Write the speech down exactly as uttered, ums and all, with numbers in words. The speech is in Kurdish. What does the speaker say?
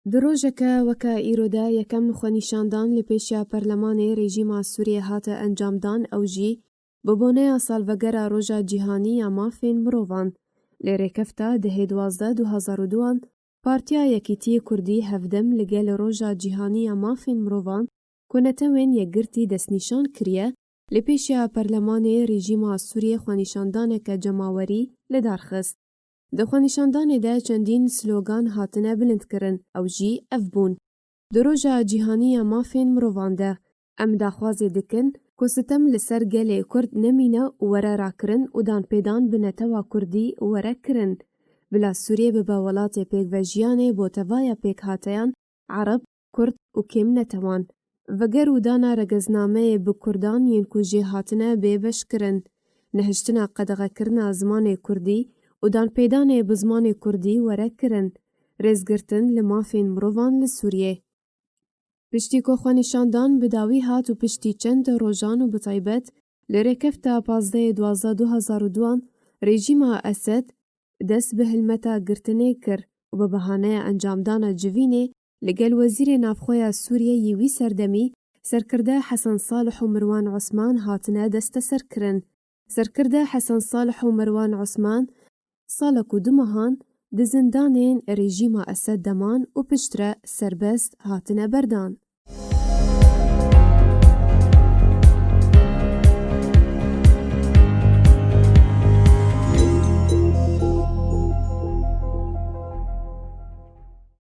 Di rojeke weke îro de yekem xwenîşandan li pêşiya perlemanê rejîma Sûriyê hate encamdan, ew jî bi boneya salvegera Roja Cîhanî ya Mafên Mirovan. Lê rêkefta dehê duwazdeh du hezar û duan, Partiya Yekîtiyê Kurdî hevdem li gel Roja Cîhanî ya Mafên Mirovan ku netewên yekgirtî destnîşan kiriye, li pêşiya perlemanê rejîma Sûriyê xwenîşandaneke cemawerî li dar xist. Di xwenîşandanê de çendîn slogan hatine bilindkirin, ew jî ev bûn: Di Roja Cîhanî ya Mafên Mirovan de, em daxwazê dikin ku sitem li ser gelê Kurd nemîne û were rakirin û danpêdan bi netewa Kurdî were kirin. Bila Sûriyê bibe welatê pêkvejiyanê bo tevaya pêkhateyan, Ereb, Kurd û kêmnetewan. Veger û dana regeznameyê bi Kurdan yên ku jê hatine bê beşkirin. Nehiştina qedexekirina zimanê Kurdî û danpêdanê bi zimanê Kurdî were kirin. Rêzgirtin li mafên mirovan li Sûriyê. Piştî ku xwenîşandan bi dawî hat û piştî çend rojan û bi taybet li rêkefta pazdehê duwazdeh du hezar û duan, rejîma Esed dest bi hilmeta girtinê kir û bi behaneya encamdana civînê li gel Wezîrê Navxwe ya Sûriyê yî wî serdemî, serkirde Hesen Salih û Mirwan Osman hatine desteserkirin. Serkirde Hesen Salih û Mirwan Osman salek û du mehan di zindanên rejîma Esed de man û piştre serbest hatine berdan.